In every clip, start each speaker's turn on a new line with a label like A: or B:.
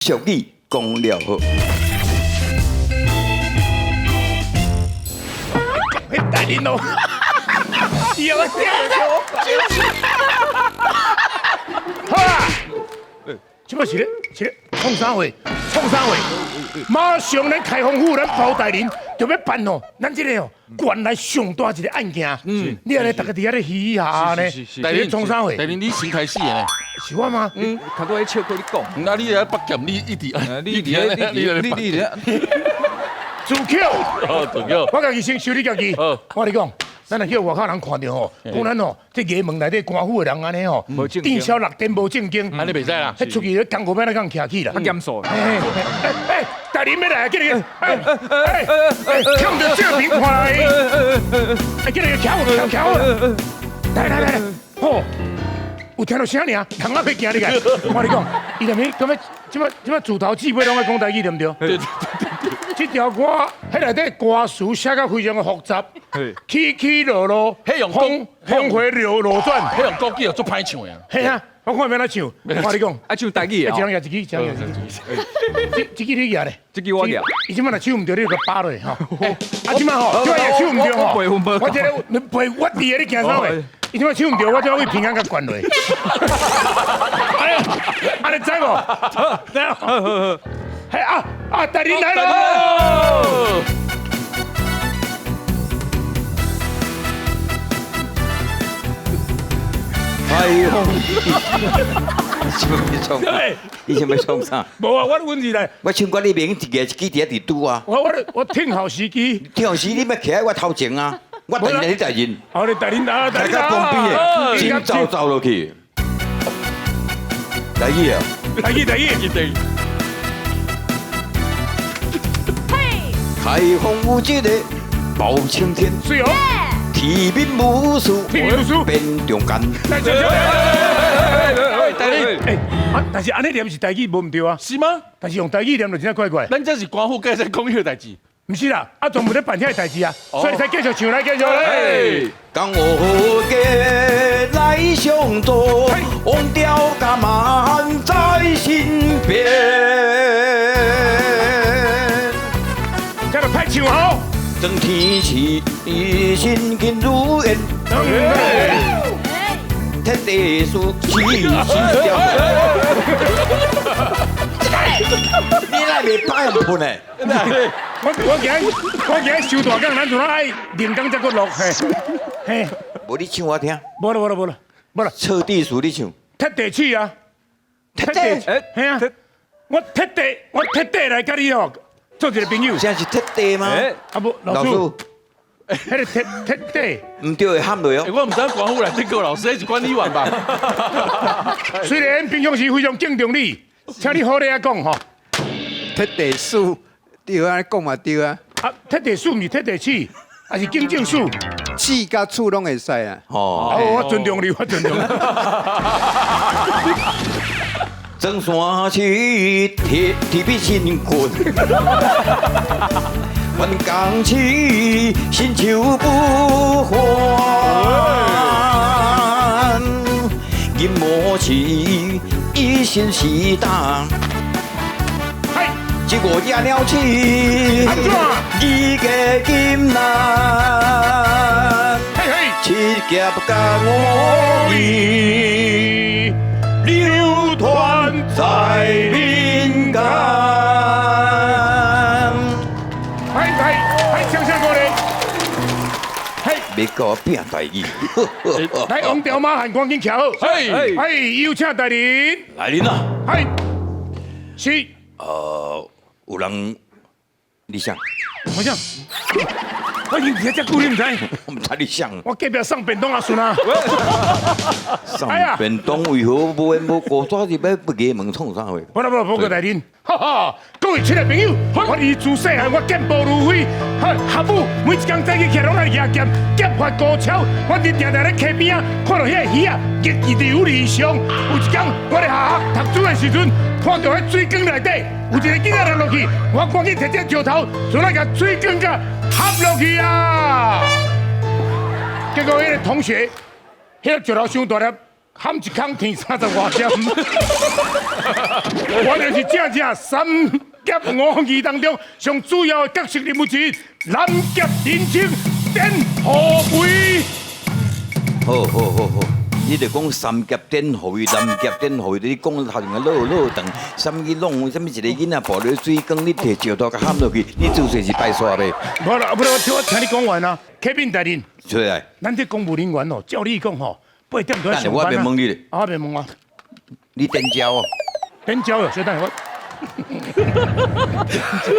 A: 俗語講了好。
B: 大林哦，有啊，好啦，這擺是咧，是咧，創啥貨？創啥貨？馬上咱開封府，咱包大人就欲辦哦，咱這個哦，縣內上大一個案件。你按呢逐家佇遐咧嘻嘻哈哈呢？
C: 大人
B: 創啥貨？
C: 大人，你先開始的。
B: 是我嗎？
D: 嗯，較多咧笑閣你講。
C: 啊，你咧北劍，你一直，
D: 你一直，你你你你。
B: 自巧，
C: 自巧，
B: 我家己先收你家己。我跟你講，咱若叫外口人看著吼，講咱吼，這衙門內底官府的人按呢吼，店小六電無正經，
C: 按呢袂使啦。
B: 彼出去咧工課欲按怎共徛起啦？
D: 較嚴肅。
B: 哎，大人欲來，緊來，哎哎哎，搶著正面看來，哎，緊來，徛好，徛徛好，來來來來，吼，有聽著聲爾，人仔欲行你個，我跟你講，伊踮彼，感覺這擺這擺自頭至尾攏愛講台語，對毋對？
C: 對對對。
B: 這條歌，彼內底歌詞寫甲非常的複雜，起起落落，峰峰迴路路轉，
C: 彼用國語又足歹唱的。
B: 嘿啊，我看欲按怎唱，我跟你講，
D: 愛唱台語的。
B: 一人舉一支，一人舉一支。這這支你舉咧？
D: 這支我舉。
B: 伊這擺若唱毋對，你就共扒落吼。啊，這擺吼，這擺也唱毋對吼。我這個你背我佇個，你驚啥話？伊這擺唱毋對，我這位平安共灌落。哎呀，按呢知無？知無？嘿啊啊！大人來囉！
A: 哎呦！你想欲創？你想欲創啥？
B: 無啊，我阮是來。
A: 我唱歌你袂用一支一支佇遐佇拄啊。
B: 我聽候時機。
A: 聽候時你欲徛佇我頭前啊！我等你大人。
B: 好，你大人啊，大人
A: 啊！大家旁邊的，真走走落去。台語啊！
B: 台語台語
C: 台語。
A: 開封有一个包青天，
B: 是哦，
A: 鐵面無私，
B: 鐵面無私，
A: 變中間。
C: 大人，
B: 欸，啊，但是按呢念是台語無毋對啊？
C: 是嗎？
B: 但是用台語念就真怪怪。
C: 咱這是官府，該使講彼個代誌。
B: 毋是啦，啊，全部咧辦遐個代誌啊，所以才繼續唱來繼續來。
A: 江湖家來相助，王朝甲馬漢在身邊。
B: 這個歹唱吼。
A: 當天時心緊如煙，鐵地鼠死死掉。你來袂歹用噴的？
B: 我今日收大工，咱就愛人工才閣落嘿嘿。
A: 無你唱我聽。
B: 無啦無啦無啦無啦。
A: 徹地鼠你唱。
B: 鐵地鼠啊！鐵地，嘿啊！我鐵地，我鐵地來佮你哦。做一個朋友，
A: 現在是鐵地嗎？
B: 啊無，老師，彼個鐵鐵地，
A: 毋對會喊落哦。
C: 我毋知官府內底個老師，彼是管理員吧？
B: 雖然平常時非常敬重你，請你好咧仔講吼。
E: 鐵地鼠，對啊，講嘛對啊。
B: 啊，鐵地鼠毋是鐵地鼠，還是警政署？
E: 鼠佮鼠攏會使啊。
A: 哦，
B: 我尊重你，我尊重你。
A: 裝山鼠，鐵鐵筆神棍，彎江鼠，伸手不還，銀毛鼠，一心是胆，這個野鳥鼠，二個金蘭，七俠佮五義。流傳在民間。
B: 來來來，唱啥歌咧？嘿，
A: 欲共我拼台語。
B: 來，王朝馬漢趕緊徛好。
C: 嘿，
B: 哎，有請大人。
A: 來人啊！
B: 嘿，是。
A: 有人，你誰？
B: 我誰？我已經佇遮遮久，你毋知？
A: 我毋知你誰。
B: 我隔壁送便當阿孫啊。
A: 送便當為何無緣無故煞入欲衙門創啥貨？
B: 無啦無啦，報告大人，哈哈，各位親愛朋友，我自細漢我健步如飛，哈，學武每一工早起起來攏愛舉劍，劍法高超。我佇定定咧溪邊仔，看著彼個魚仔逆流而上。有一工我咧學校讀書的時陣，看著彼水缸內底有一個囡仔落落去，我趕緊提這石頭，就來共水缸共合落去啊！結果彼個同學，彼個石頭傷大粒，含一空天30外针。我就是正正三侠五义当中上主要的角色人物之一，南侠林冲点虎威。
A: 好好好好，你就讲三峡典虎威，南侠典虎威，你讲头前个落落长，啥物弄，啥物一个囡仔抱咧水缸，你提石头共撼落去，你自细是拜煞咧。
B: 无啦，不啦，我听你讲完啊，启禀大人，
A: 出来。
B: 咱这公务人员哦，照理讲吼，8点就要上班。
A: 我袂问你咧。
B: 啊，我袂问啊。
A: 你点鸟哦？
B: 点鸟哦，小等下我。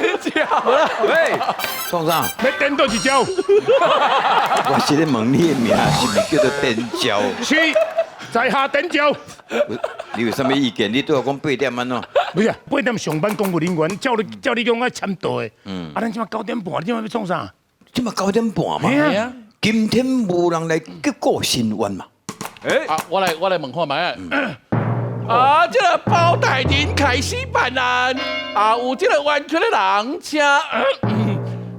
D: 点鸟啦，喂，
A: 创啥？
B: 欲点佗一招？
A: 我是咧问你的名是毋是叫做点鸟？
B: 是，在下点鸟。
A: 你有啥物意见？你对我讲8点按怎？
B: 不是，8点上班公务人员，照你讲爱签到的。啊，咱这马9点半，你这马欲创啥？
A: 这马9点半嘛。今天无人来击鼓申冤嘛？
D: 欸，
C: 啊，我来问看觅啊。啊，这个包大人开始办案，啊，有这个冤屈的人，请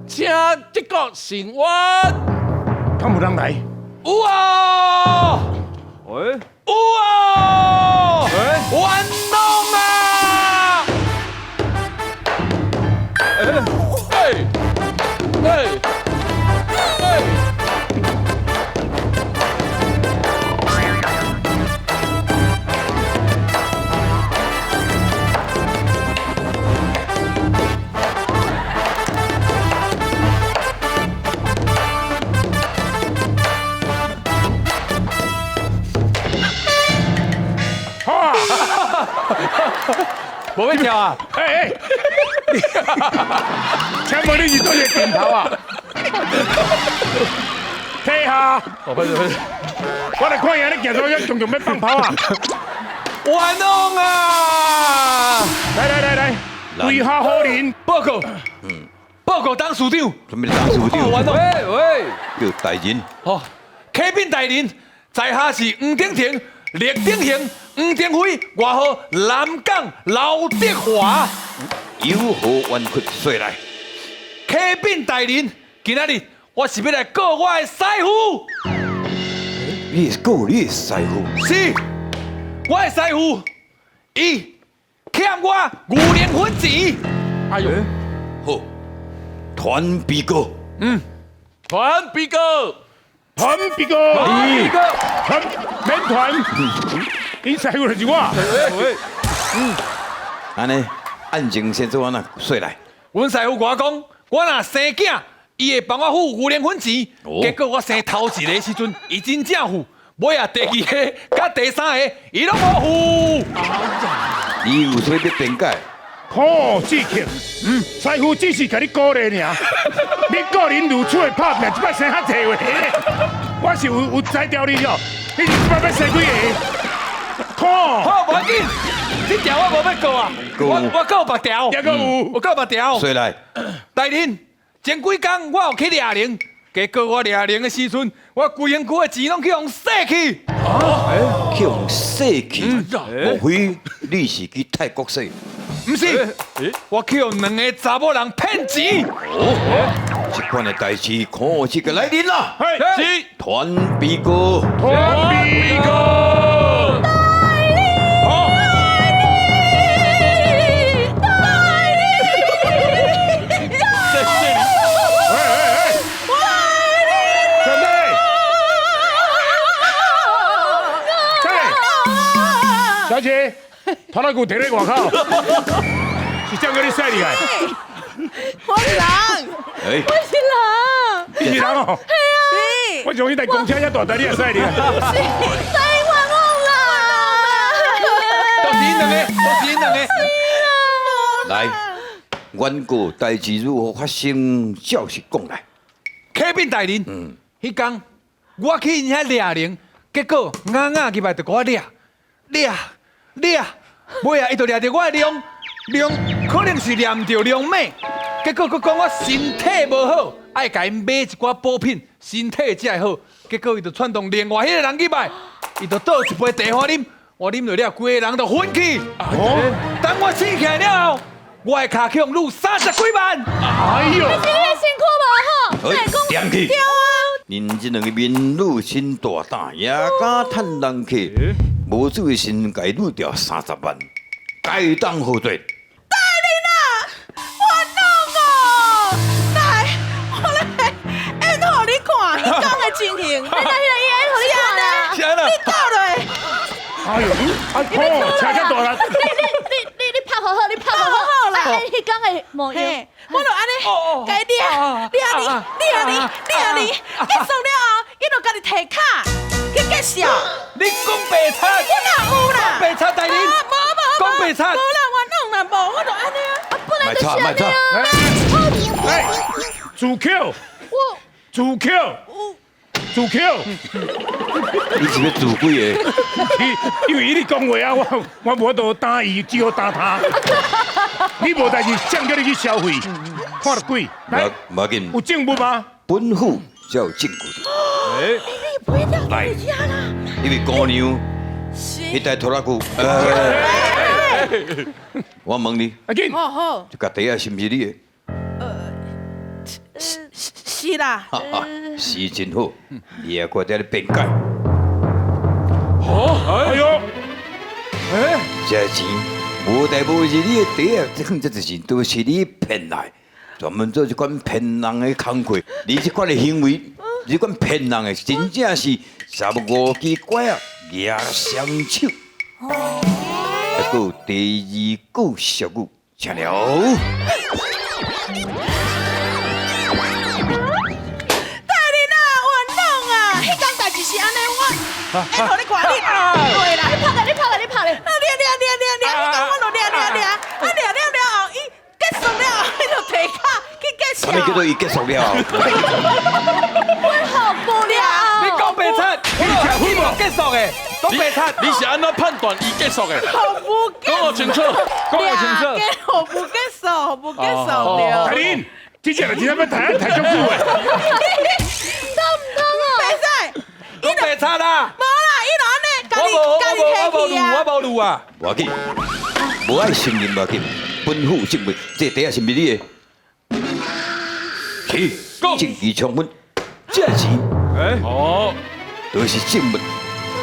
C: 请击鼓申冤。
B: 敢有人来？
C: 有啊！
D: 喂，
C: 有啊！冤枉啊！哎哎哎！
D: 无欲跳啊！
B: 哎哎，请问你是佗一个点头啊？退下！
C: 哦，不是不是，
B: 我来看下你行出来，强强欲放炮啊！
D: 冤枉啊！
B: 来来来来，跪下好人。
D: 报告，报告董事长。
A: 什么董事长？
D: 冤枉！喂喂，
A: 叫大人。
D: 哦，启禀大人，在下是黄鼎庭、赖鼎行、黄鼎辉，外号南港刘德华。
A: 有何冤屈说来？
D: 启禀大人，今仔日我是欲来告我的师父。
A: 你是告你的师父？
D: 是，我的师父，伊欠我牛奶粉钱。
C: 哎呦，
A: 好，团比哥。
C: 团比哥，
B: 团比哥，
D: 团比哥，
B: 团免团，你师父就是我。
A: 按呢，案情先做按怎说来？
D: 阮师父共我讲，我若生囝，伊会帮我付牛奶粉钱。结果我生头一个时阵，伊真正付；尾仔第二个、佮第三个，伊拢无付。
A: 你有啥欲辩解？
B: 好，志强，师父只是共你鼓励尔，你个人如此的拍拼，这摆生较济话，我是有才调你哦，你这摆欲生几个？
D: 好，无要紧，这条我无欲告啊，我告别条，
B: 还阁有，
D: 我告别条。
A: 说来，
D: 大人，前几工我有去掠龙，结果我掠龙的时阵，我规身躯的钱拢去予洗去。
A: 去予洗去？莫非你是去泰国洗？
D: 毋是，我去予两个查某人骗钱。
A: 哦，这款的代志，可这个来临啦。
C: 是
A: 团比哥，
B: 团比哥。小姐，拖拉机停咧外口，是这样叫你驶入来？
F: 我是人，我是人，
B: 你是人哦？
F: 系啊，
B: 我从彼台公车遐大台，你也驶入来？
F: 是，太冤枉啦！
D: 都是𪜶两个，都是𪜶两个。
A: 来，原告代志如何发生，照实讲来。
D: 启禀大人，彼天我去𪜶遐掠龙，结果咬咬入来就共我掠掠掠，尾仔伊就掠著我的龙，龙可能是掠毋著龙尾，结果阁讲我身体无好，爱共𪜶买一寡补品，身体才会好。结果伊就串动另外彼个人入来，伊就倒一杯茶予啉，我啉落了，规个人就昏去。等我醒起来了后，我的跤去予撸30几万。
B: 哎呦！
F: 你是你的身躯无好，
A: 点去。
F: 对啊，
A: 恁這兩个民女真大膽，也敢趁人客，無注意身家擄掉30萬，該當何罪？
F: 大人啊，我弄哦，來，我來演予你看，彼工的情形，
G: 你來，伊演予你看啊！
D: 是按怎？
F: 你倒落。
B: 哎呦，哎，車遮大力！
G: 你拍好好，你拍好好啦！彼工的模樣，
F: 我就按呢，共伊掠掠你，掠你，掠你，結束了後，伊就家己提卡去結數。
D: 你講白賊？
F: 我哪有啦？
D: 白賊大人，
F: 無無
D: 講白賊？
F: 無啦，我弄啦，無，我就按呢啊。
G: 本來就是按呢啊。
B: 哎，自扣，自扣，自扣。
A: 你是欲自幾個？
B: 因為伊咧講話啊，我無法度擔伊，只好擔他。你無代誌，誰叫你去消費？看著鬼，來，
A: 無要緊。
B: 有證物嗎？
A: 本府才有證據。
F: 你不要
A: 來，因為姑娘，彼台拖拉機。我問你，
B: 阿緊，
F: 好好，
A: 這個袋仔是毋是你的？
F: 是啦。
A: 是真好，你也快點咧辯解。
B: 哦，哎呦，
D: 哎，
A: 這錢無代無誌，你的袋仔，這款這錢都是你騙來，專門做這款騙人的工課。你這款的行為，這款騙人的，真正是十五支拐仔夯雙手。還閣有第二句俗語，請了。
F: 大人啊，冤枉啊！彼工代誌是按呢，我演予你看，你對啦，
G: 你拍咧，你拍咧，你拍咧！
F: 啊，掠掠掠掠掠，彼工我就掠掠掠，啊掠了了後，伊結束了後，伊就提卡去結數。
A: 啥物叫做伊結束了後？
G: 我好無聊。
D: 你講白賊，你無結束的，講白賊。
C: 你是按怎判斷伊結束的？
F: 服務
C: 講予清楚，
D: 講予清楚。
F: 服務結束，服務結束了。
B: 大人，這隻就真正欲抬抬足久的。
G: 通毋通哦？
F: 袂使，
D: 講白賊啦！
F: 無啦，伊就按呢，
D: 我無，我無，我無錄，我無錄啊！
A: 無要緊，無愛承認無要緊，本府證物，這袋仔是毋是你的？是，證據充分，這錢，
D: 哎，
C: 哦，
A: 就是證物。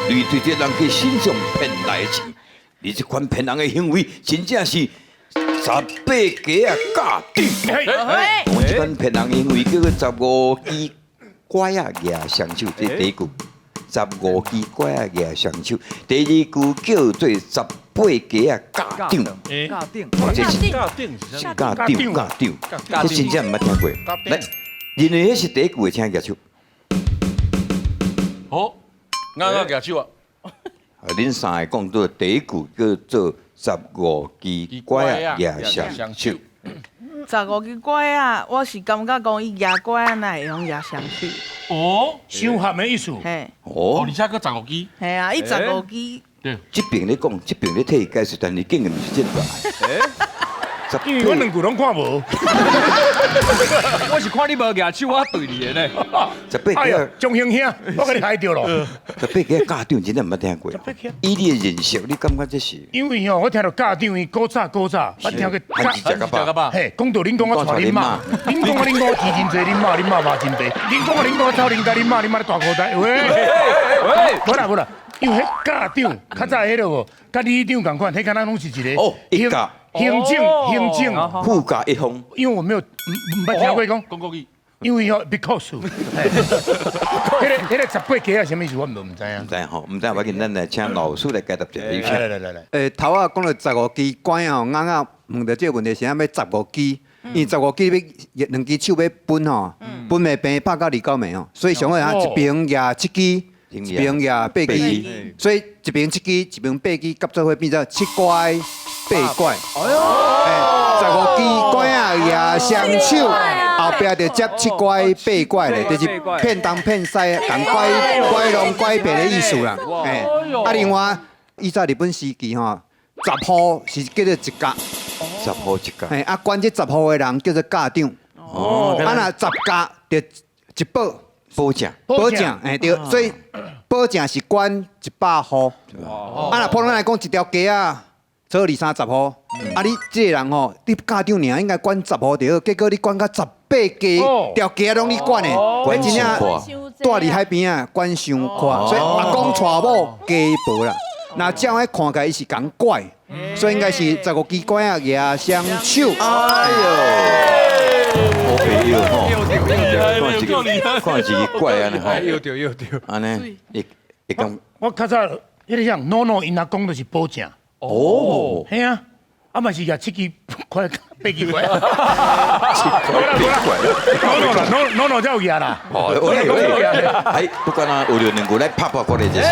A: 你對這人客身上騙來的錢，你這款騙人的行為，真正是十八家仔教長。我這款騙人的行為叫做十五支拐仔夯雙手，這第一句。十五支拐仔夯雙手，第二句叫做十八家仔教長。
D: 教長，
A: 這是
C: 教長是啥？
A: 教長，教長，這真正毋捌聽過。來，認為彼是第一句的，請舉手。
C: 好，啱啱舉手啊！
A: 啊，恁三个講到第一句叫做十五支拐仔夯雙手。
F: 十五支拐仔，我是感覺講伊夯拐仔，哪會用夯雙手？
C: 哦，
B: 相合的意思。
F: 嘿，
C: 哦，而且閣十五支。
F: 嘿啊，伊十五支。
C: 對，
A: 這邊咧講，這邊咧替伊解釋，但是竟然毋是這個。
B: 因為我兩句攏看無。
D: 我是看你無舉手，我對你的呢。
A: 十八
B: 哎呀，張興兄，我共你害著咯。
A: 十八家教長真正毋捌聽過。以你的認識，你感覺這是？
B: 因為吼，我聽著教長伊古早古早，我聽過。
A: 漢字食較飽。
B: 嘿，講到恁講我娶恁媽，恁講我恁講我錢真濟，恁媽恁媽肉真肥。恁講我恁講我走恁家，恁媽恁媽咧大褲袋。喂喂，無啦無啦，因為彼教長較早彼個無，佮里長仝款，彼敢若攏是一個。
A: 哦，一家。
B: 行政行政，
A: 富甲一方。
B: 因為我沒有毋捌聽過講。
C: 講國語。
B: 因為吼，because，彼個十八家仔啥物意思，我毋知影。
A: 毋知吼，毋知無要緊，咱來請老師來解答一下。
B: 來來來來。
E: 頭仔講到十五支拐仔吼，啱啱問著這個問題是啥物？十五支，因為十五支欲兩支手欲分吼，分袂平，拍到二九暝吼，所以上好啊，一邊舉七支，一邊舉八支，所以一邊七支，一邊八支，合做伙變做七拐八拐。十五支拐仔夯雙手，後壁就接七拐八拐咧，就是騙東騙西，共拐拐攏拐騙的意思啦。啊，另外以前日本時期吼，十戶是叫做一甲，
A: 十戶一甲。
E: 嘿，啊，管這十戶的人叫做甲長。哦。啊，若十甲就一保。
A: 保正。
E: 保正，嘿對，所以保正是管100戶。啊，若普通來講，一條街仔。初二三十號，啊你這个人吼，你家長爾應該管十號就好，結果你管到18家，條街攏你管的，
A: 管
E: 真正
A: 傷闊。
E: 住佇海邊仔管傷闊，所以阿公娶某家婆啦。若照按看起來伊是仝拐，所以應該是十五支拐仔舉雙手。
A: 哎呦，好朋友吼，看一个看一个怪按呢吼，
D: 又對又對。
A: 按呢，會會講
B: 我較早彼个啥，諾諾𪜶阿公就是保正。嘿啊，啊嘛是舉七支拐，八支拐。
A: 七拐八拐。
B: 諾諾啦，諾諾諾才有舉啦。
A: 哦，喂喂，哎，不管啦，有兩句來拍拍過來就是。